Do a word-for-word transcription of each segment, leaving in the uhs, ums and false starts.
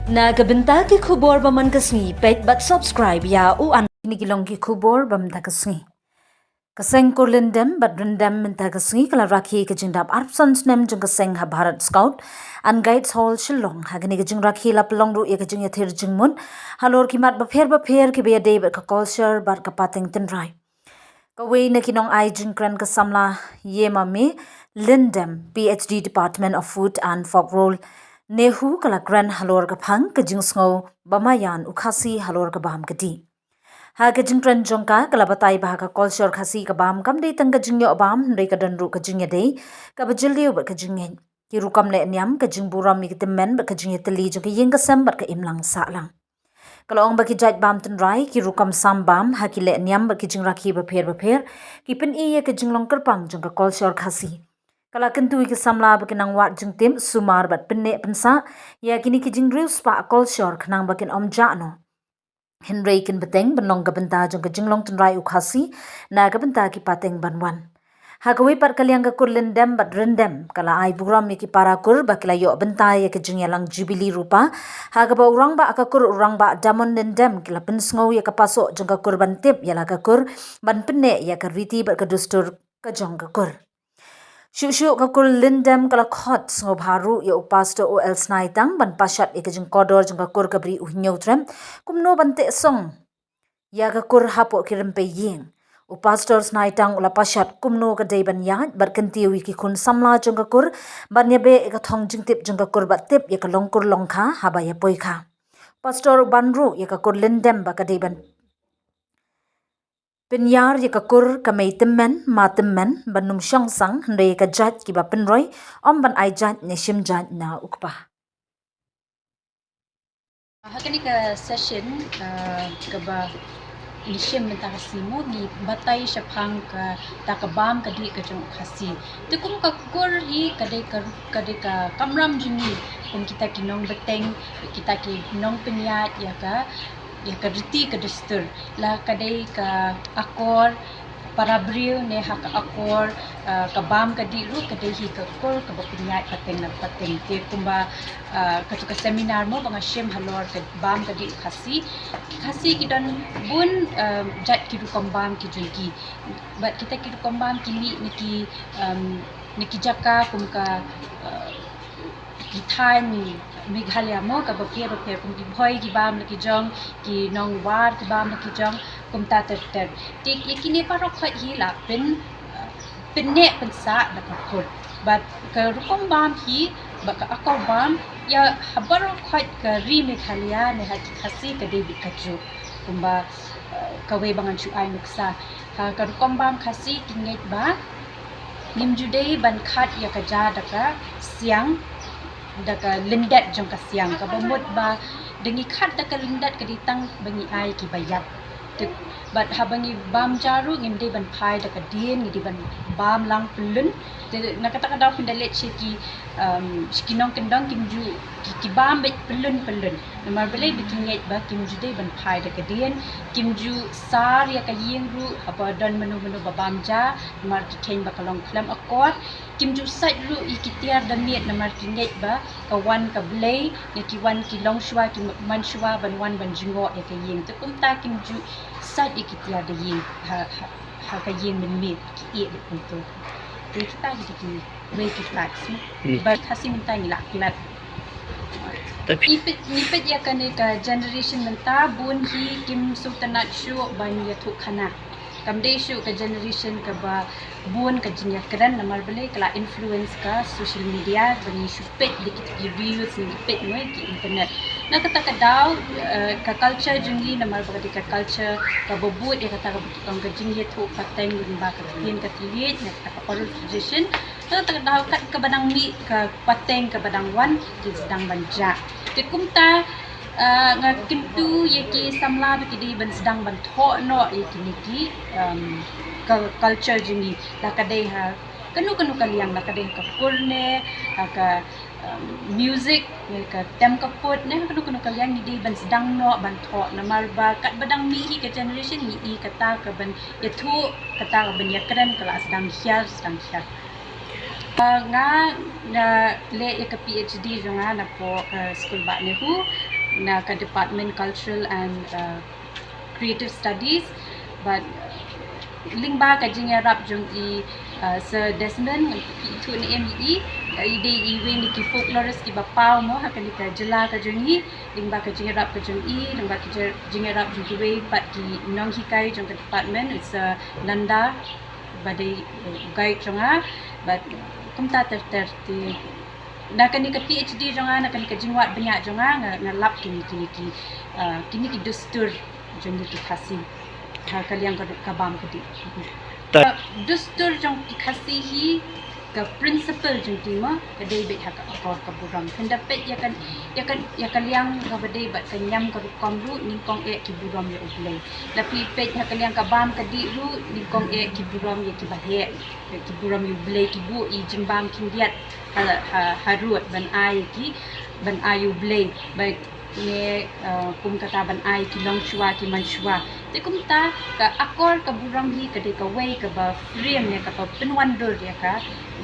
Na ka bynta ki khubor ba man ka sngi, peit bad subscribe ïa u an. Kine ki long ki khubor ba mynta ka sngi. Ka seng kur Lyndem bad Ryndem mynta ka sngi ka la rakhe ka jingdap arphew san snem jong ka seng ha Bharat Scout and Guides Hall Shillong. Ha kane ka jingrakhe la pynlong ruh ïa ka jingïathir jingmut halor ki mat bapher bapher kiba ïadei bad ka culture bad ka pateng tynrai. Kawei na ki nongai jingkren ka samla Yemame Lyndem, PhD, Department of Food and Folklore, NEHU, ka la kren halor ka phang ka jingsngew ba maïan u Khasi halor ka bam ka dih. Ha ka jingkren jong ka, ka la batai ba ha ka culture Khasi ka bam kam dei tang ka jingïoh bam, hynrei ka don ruh ka jingïadei kaba jylliew bad ka jingngeit, ki rukom leh niam, ka jingburom ïa ki tymmen bad ka jingïatylli jong ka ïing ka sem bad ka imlang sahlang. Ka la ong ba ki jait bam tynrai, ki rukom sam bam ha ki leh niam bad ki jingrakhe bapher bapher ki pyni ïa ka jinglong kyrpang jong ka culture Khasi. Ka la kyntu ïa ki samla ba kin nang wad jingtip, sumar bad pynneh pynsah ïa kine ki jingriewspah culture khnang ba kin ym jah noh, hynrei kin bteng ban long ka bynta jong ka jinglong tynrai u Khasi na ka bynta ki pateng ban wan. Ha kawei pat ka liang, ka kur Lyndem bad Ryndem ka la ai burom ïa ki para kur ba ki la ïoh bynta ïa ka jingïalang Jubili Rupa, ha kaba u rangbah ka kur, u rangbah Damon Lyndem, ki la pynsngew ïa ka pasoh jong ka kur ban tip ïa la ka kur, ban pynneh ïa ka riti bad ka dustur ka jong ka kur. Shuh shuh ka kur Lyndem ka la khot sngewbha ruh ïa u Pastor O L Snaitang ban pashat ïa ka jingkordor jong ka kur kaba ri u Hynñiewtrep, kumno ban teh song ïa ka kur hapoh ki rympei ïing. U Pastor Snaitang u la pashat kumno ka dei ban ïaid bad kyntiew ïa ki khun samla jong ka kur ban ïabeh ïa ka thong jingtip jong ka kur bad tip ïa ka long kur long kha haba ïa poi kha. Pastor u ban ruh ïa ka kur Lyndem ba ka dei ban pynïar ïa ka kur ka mei tymmen ma tymmen ban ym shong sang, hynrei ïa ka jait kiba pynroi, ym ban ai jait ne shim jait na u kpa. Ha kane ka session, ah, kaba ngi shim mynta ka sngi mo, ngi batai shaphang kata ka bam ka dih ka jong u Khasi. Te kum ka kur hi ka dei ka, ka dei ka kamram jong ngi kum kita ki nongbteng, kita ki nongpynïaid ïa ka, ïa ka riti ka dustur. La ka dei ka akor para briew ne ha ka akor, ah, ka bam ka dih ruh ka dei hi ka kur kaba pynïaid pateng na pateng. Te kumba, ah, katu ka seminar mo ba nga shim halor ka bam ka dih Khasi. Khasi ki don bun, ah, jait ki rukom bam ki jong ki. Bad kita ki rukom bam ki mih na ki, um, na ki jaka kum ka, ah, ki thaiñ Meghalaya mo kaba pher bapher, kum ki Bhoi ki bam la ki jong, ki Nongwar ki bam la ki jong, kumta ter ter. Te ïa kine baroh khoit hi la pyn, pynneh pynsah da ka kur. Bad ka rukom bam hi, bad ka akor bam ïa ha baroh khoit ka ri Meghalaya ne ha ki Khasi ka dei beit kajuh. Kumba, eh, kawei ba ngan shu ai nuksa. Ha ka rukom bam Khasi ki ngeit ba ngim ju dei ban khat ïa ka ja da ka siang, da ka lyndet jong ka siang, kaba mut ba da ngi khat da ka lyndet ka dei tang ba ngi ai kiba ïap. Te bad haba ngi bam ja ruh ngim dei ban phai da ka dien, ngi dei ban bam lang pyllun. Te na kata ka daw phin da leit sha ki, um, sha ki nongkyndong, kim ju, ki, ki bam beit pyllun pyllun. Namar balei? Ba ki ngeit ba kim ju dei ban phai da ka dien, kim ju sar ïa ka ïing ruh haba don mano mano ba bam ja, namar ki kheiñ ba ka long khlem akor. Kim ju sait ruh ïa ki tiar da miet namar ki ngeit ba ka wan ka blei, ne ki wan ki longshuwa, ki man shuwa ban wan ban jngoh ïa ka ïing. Te kumta kim ju sait ïa ki tiar da ïing ha, ha, ha ka ïing mynmiet, ki ïeh beit kumto. Te kita ki dei kiwei ki facts, ne? Hmm. Bad Khasi mynta ngi la klet. Tapi ngi peit, ngi peit ïa kane ka generation mynta, bun hi kim sngewtynnat shuh ban ïathuh khana. Kam dei shuh ka generation kaba bun ka jingïakren, namar balei? Ka la influence ka social media, ba ngi shu peit da ki, ki reels, ngi peit, ngi, ki internet. Na kata ka daw, eh, ka culture jong ngi, namar ba ka dei ka culture kaba bud ïa kata kaba ki ong ka jingïathuh pateng lyngba ka ktien ka thylliej, na kata ka oral tradition. Na kata ka daw, kat kaba dang mih ka pateng kaba dang wan, ki sdang ban jah. Te kumta, ah, nga kyntu ïa ki samla ba ki dei ban sdang ban thoh noh ïa kine ki, um, ka culture jong ngi, la ka dei ha kano kano ka liang, la ka dei ha ka kur ne ha ka, um, music ne ka tem ka put ne ha kano kano ka liang, ngi dei ban sdang noh ban thoh, namar ba katba dang mih hi ka generation, ngi i kata kaban ïathuh, kata kaban ïakren ka la sdang hiar sdang hiar. Ah, nga, nga leh ïa ka PhD jong nga napoh, eh, skul bah NEHU. Na ka Department Cultural and uh, Creative Studies, but lyngba ka jingïarap jong i uh, Sir Desmond, ithuh ne em i, i dei iwei na ki folklorist kiba paw mo ha kane ka jylla ka jong i, lyngba ka jingïarap ka jong i, lyngba ka jingïarap jong kiwei pat ki nonghikai jong ka department, Sir Nanda, ba dei uh, guide jong nga, but kumta ter ter te na kane ka PhD jong nga, na kane ka jingwad bniah jong nga, nga, nga lap kine kine ki uh, kine ki dustur jong ki Khasi ha ka liang ka, ka bam ka dih. Dustur jong ki Khasi hi, ka principle jong ki ma ka dei beit ha ka akor ka burom. Hynda peit ïa ka ïa ka ïa ka liang kaba dei bad ka niam ka rukom ruh, nyngkong eh ki burom ïa U Blei. La phi peit ha ka liang ka bam ka dih ruh, nyngkong eh ki burom ïa kiba heh, ki burom ïa U Blei, ki buh i jingbam khyndiat ha ha ha rud ban ai ki ban ai U Blei. Ba ne uh, kum kata ban ai ki longshuwa ki manshuwa. Te kumta ka akor ka burom hi ka dei kawei kaba frame ïa kaba pynwandur ïa ka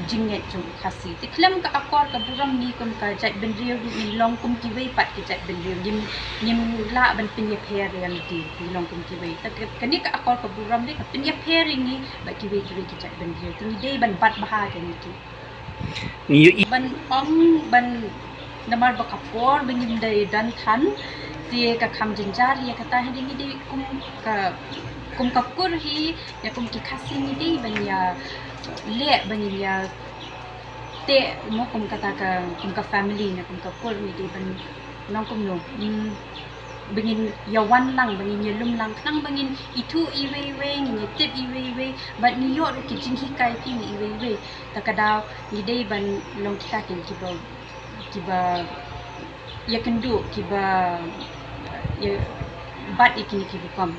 jingngeit jong u Khasi. Te khlem ka akor ka burom ngi kum ka jaitbynriew ngi long kum kiwei pat ki jaitbynriew, ngim ngim lah ban pynïapher ïa lade ngi long kum kiwei. Te kane ka akor ka burom dei ka pynïapher ïa ngi bad kiwei kiwei ki jaitbynriew. Te ngi dei ban bat bha ïa ngi ki. Ban ong ban namar ba ka por ba ngim dei don than te ka kham jynjar ïa kata hi, ngi dei kum ka kum ka kur hi, ïa kum ki Khasi ngi dei ban ïa leh ban ïa te mo kum kata ka kum ka family ne kum ka kur ngi dei ban nong kumno. Hmm. Ba ngin ïa wan lang, ba ngin ïa lum lang, khnang ba ngin ithuh iwei iwei, ngin ïa tip iwei iwei, bad ngi ïoh ruh ki jinghikai ki ngi iwei iwei. Ta ka daw ngi dei ban long kita ki kiba kiba ïa kynduh kiba ïa bad ïa kini kiba kom.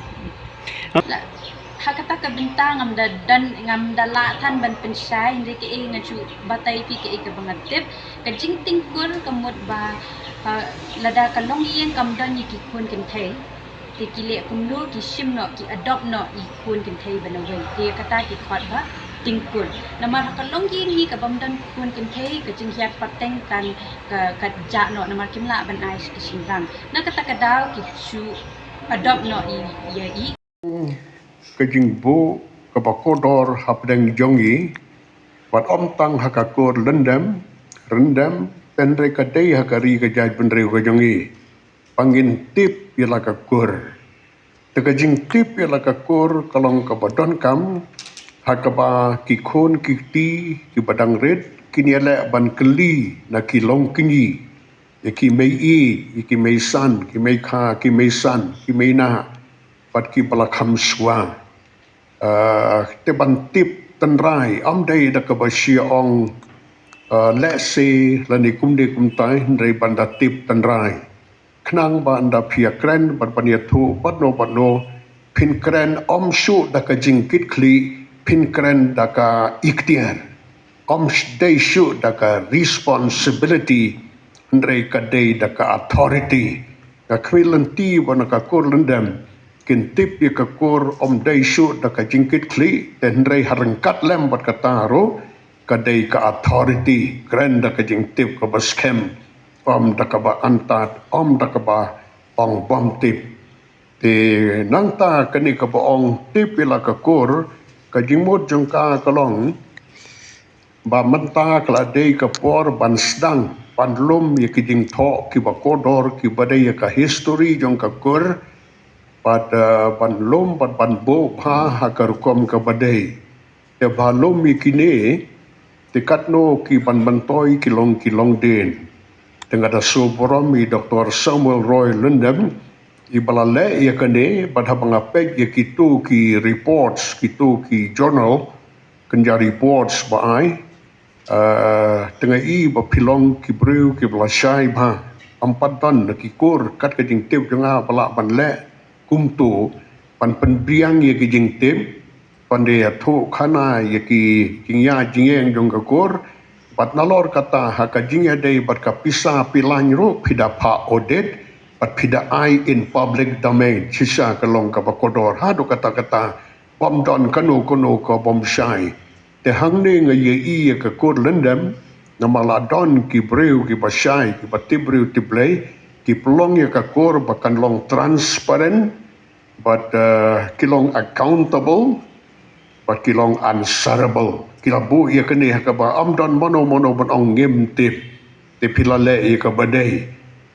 Ha kata ka bynta ngam da don ngam da lah than ban pynshai, hynrei kaei nga ju batai phi kaei kaba nga tip. Ka jingting kur ka mut ba lada ka longïing kam don ïa ki khun kynthei, te ki leh kumno, ki shim noh, ki adopt noh i khun kynthei ba nawei. Te kata ki khot ba ting kur. Namar ha ka longïing hi ka bym don khun kynthei, ka jinghiar pateng kan ka ka jah noh namar kim lah ban ai sha ki shynrang. Na kata ka daw ki shu adopt noh i ïa i. Ka jingbuh kaba kordor hapdeng jong i, bad ym tang ha ka kur Lyndem, Ryndem, hynrei ka dei ha ka ri ka jaitbynriew ka jong i. Ba ngin tip ïa la ka kur. Te ka jingtip ïa la ka kur ka long kaba donkam ha kaba ki khun ki kti kiba dang rit kin ïaleh ban kylli na ki longkñi, ïa ki mei-ïeit, ïa ki meisan, ki meikha, ki meisan, ki meinah, bad kiba la kham shuwa. Ah, te ban tip tynrai, ym dei da kaba shu ong, ah, lehse lane kumne kumtai, hynrei ban da tip tynrai. Khnang ba ynda phi ïa kren bad ban ïathuh bad no bad no, phin kren ym shuh da ka jingkitkhlieh, phin kren da ka iktiar. Ym dei shuh da ka responsibility, hynrei ka dei da ka authority. Nga khmih lynti ba na ka kur Lyndem kin tip ïa ka kur ym dei shuh da ka jingkitkhlieh, te hynrei ha ryngkat lem bad kata ruh ka dei ka authority, kren da ka jingtip kaba skhem, ym da kaba antad, ym da kaba ong bym tip. Te nangta kane kaba ong tip ïa la ka kur, ka jingmut jong ka ka long ba mynta ka la dei ka por ban sdang ban lum ïa ki jingthoh kiba kordor kiba dei ïa ka history jong ka kur, bad, eh, ban lum bad ban buh bha ha ka rukom kaba dei. Te ba lum ïa kine, te katno ki ban myntoi ki long ki longdien. Te nga da sngewburom ïa i Doctor Samuel Roy Lyndem, iba la leh ïa kane, bad haba nga peit ïa kito ki reports, kito ki journal, kynja reports ba ai, eh, te nga i ba phi long ki briew kiba la shai bha. Ym pat don na ki kur, kat ka jingtip jong nga ba lah ban leh kumto, ban pynbiang ïa ki jingtip, ban da ïathuh khana ïa ki jingïaid jingïeng jong ka kur. Bad nalor kata ha ka jingïadei bad ka pisa pyllein ruh phi da phah audit, bad phi da ai in public domain, shisha ka long kaba kordor, haduh katta katta, bym don kano kano ka bym shai. Te hangne nga ïohi ïa ka kur Lyndem, namar la don ki briew kiba shai, kiba tip briew tip Blei, ki pynlong ïa ka kur ba kan long transparent, bad, eh, ki long accountable, bad ki long answerable. Ki la buh ïa kane ha kaba ym don mano mano ban ong ngim tip. Te phi la leh ïa kaba dei.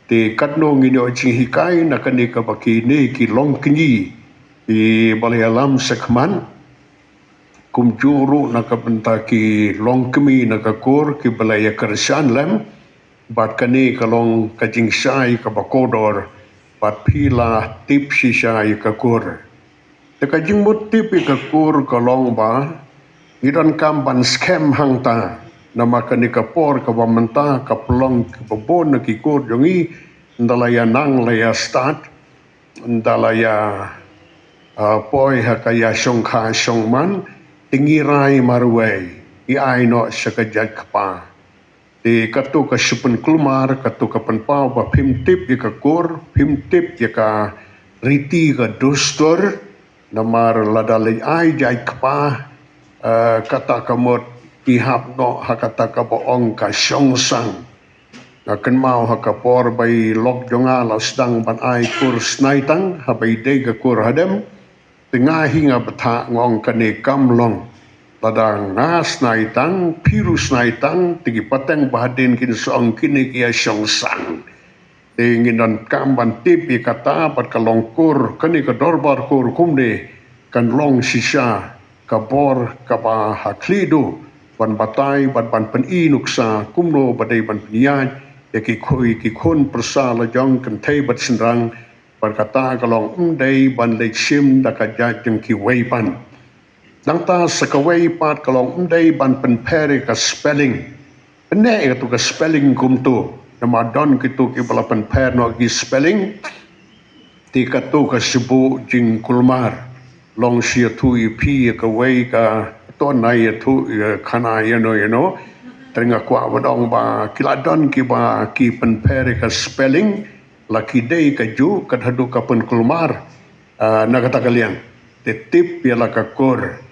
Te katno ngin ïoh jinghikai na kane kaba kine ki longkñi, kiba la ïalam shakhmat. Kumjuh ruh na ka bynta ki longkmie na ka kur kiba la ïa kyrshan lem, bad kane ka long ka jingshai kaba kordor, bad phi la tip shisha ïa ka kur. Te ka jingmut tip ïa ka kur ka long ba ngi donkam ban skhem hangta, namar kane ka por kaba mynta ka pynlong kiba bun na ki kur jong ngi, ynda la ïa nang la ïa stad, ynda la ïa, ah, poi ha ka ïa shongkha shongman, te ngi rai marwei, ngi ai noh sha ka jait kpa. Te kato ka shu pynkulmar, kato ka pynpaw ba phim tip ïa ka kur, phim tip ïa ka riti ka dustur, namar lada leit ai jait kpa, eh, kata ka mut ki hap noh ha kata kaba ong ka shongsang. Nga kynmaw ha ka por ba i lok jong nga la sdang ban ai kur snaitang, haba i dei ka kur hadem, te nga hi nga bthah nga ong kane kam long. Lada nga snaitang, phi ruh snaitang, te ki pateng ba hadien kin sa ong kine ki ïa shongsang. Te ngin donkam ban tip ïa kata, bad ka long kur, kane ka dorbar kur kumne, kan long shisha ka bor kaba ha khlieh duh ban batai, bad ban pyni nuksa kumno ba dei ban pynïaid ïa ki khun, ki khun pyrsa la jong kynthei bad shynrang, bad kata ka long ym dei ban leit shim da ka jait jong kiwei pat. Nangta sa kawei pat ka long ym dei ban pynpher ïa ka spelling. Pyneh ïa katu ka spelling kumtu. Namar don kitu kiba la pynpher noh ki spelling. Te katu ka shu buh jingkulmar. Long shu ïathuh ïa phi ïa kawei ka, to nai ïathuh ïa khana ïano ïano. Te nga kwah ban ong ba ki la don kiba ki pynpher ïa ka spelling, la ki dei kajuh, kat haduh ka pynkulmar, ah, na kata ka liang. Te tip ïa la ka kur.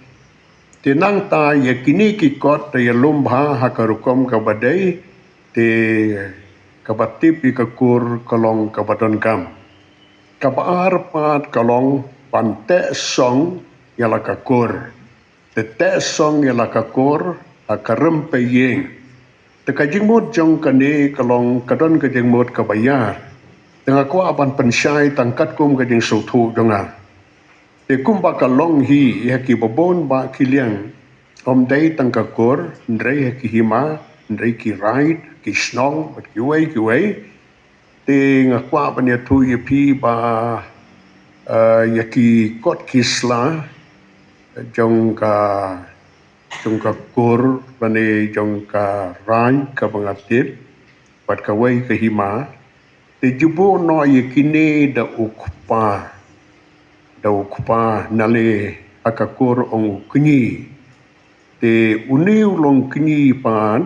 Te nangta ïa kine ki kot te ïalum bha ha ka rukom kaba dei, te kaba tip ïa ka kur ka long kaba donkam. Kaba ar pat ka long ban teh song ïa la ka kur. Te teh song ïa la ka kur ha ka rympei ïing. Te ka jingmut jong kane ka long ka don ka jingmut kaba ïar. Te nga kwah ban pynshai tang katkum ka jingsngewthuh jong nga. Te kumba ka long hi ïa kiba bun bah ki liang, ym dei tang ka kur, hynrei ha ki hima, hynrei ki raid, ki shnong bad kiwei kiwei. Te nga kwah ban ïathuh ïa phi ba, eh, ïa ki kot ki sla jong ka, jong ka kur lane jong ka raid kaba nga tip, bad kawei ka hima, te ju buh noh ïa kine da u kpa, da u kpa nale ha ka kur ong u kñi. Te une u longkñi pat,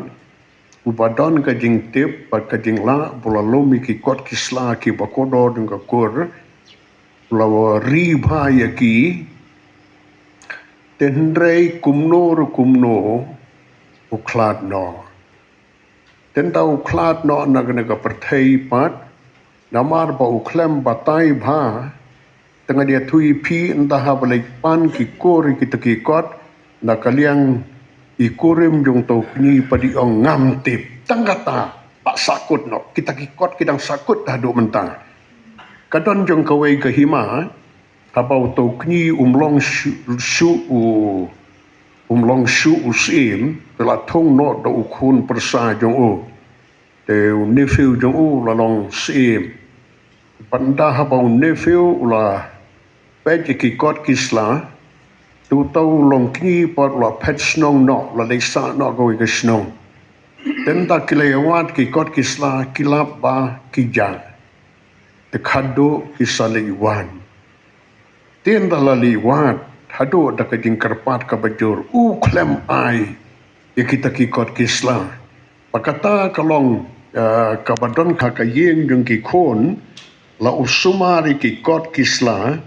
uba don ka jingtip bad ka jinglah ba u la lum ïa ki kot ki sla kiba kordor jong ka kur, u la ri bha ïa ki. Te hynrei kumno ruh kumno u khlad noh. Te ynda u khlad noh na kane ka pyrthei pat, namar ba u khlem batai bha, te ngan ïathuh ïa phi ynda haba leit pan ki kur ïa kita ki kot na ka liang, i kurim jong uto u kñi pat i ong ngam tip. Tang kata, ba sahkut noh, kita ki kot ki dang sahkut haduh mynta. Ka don jong kawei ka hima, haba uto u kñi um long shuh, shuh u, um long shuh u syiem, te la thung noh da u khun pyrsa jong u. Te u nephew jong u la long syiem. Bad ynda haba u nephew u la peit ïa ki kot ki sla, te uto u longkñi pat u la phet shnong noh, u la leit sah noh kawei ka shnong. Te ynda ki la ïa wad ki kot ki sla, ki lap ba ki jah. Te khadduh ki sa leit wad. Te ynda la leit wad, haduh da ka jingkyrpad kaba jur, u khlem ai ïa kita ki kot ki sla. Ba kata ka long, eh, kaba don ha ka ïing jong ki khun, la u sumar ïa ki kot ki sla,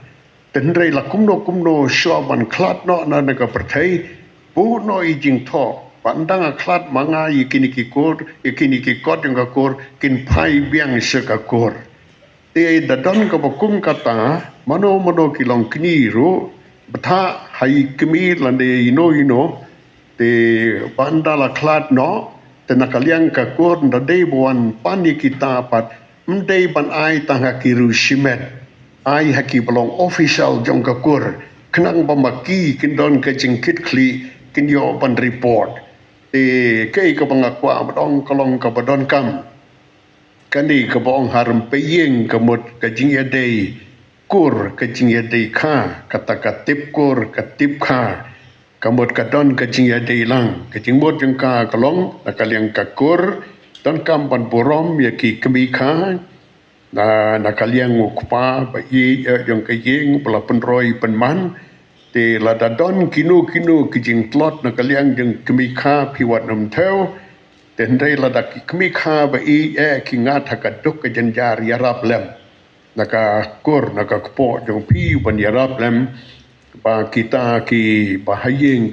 te hynrei la kumno kumno shuwa ban khlad noh na, na ka pyrthei, buh noh i jingthoh, ba ynda nga khlad ma nga ïa kine ki kur, ïa kine ki kot jong ka kur, kin phai biang sha ka kur. Te da don kaba kum kata, mano mano ki longkmie ruh, bthah ha i kmie lane ino ino, te ban da la khlad noh, te na ka liang ka kur nda dei ba wan pan ïa kita pat, ym dei ban ai tang ha ki riew shimet, ai ha kiba long official jong ka kur, khnang ba ma ki kin don ka jingkitkhlieh, kin ïoh ban report. Te kaei kaba nga kwah ban ong ka long kaba donkam. Kane kaba ong harum pyrshang ka mut ka jingïadei kur, ka jingïadei kha, kata ka tip kur, ka tip kha. Ka mut ka don ka jingïadei lang. Ka jingmut jong ka ka long, na ka liang ka kur, donkam ban burom ïa ki kmie kha, na, na ka liang u kpa ba ïeit, eh, jong ka ïing, ba la pynroi pynman. Te lada don kino kino ki jingtlot na ka liang jong kmie kha, phi wat nym thew. Te hynrei lada ki kmie kha ba ïeit, eh, ki ngat ha ka duk ka jynjar, ïarap lem na ka kur, na ka kpoh jong phi, ban ïarap lem ba kita kiba ha ïing ki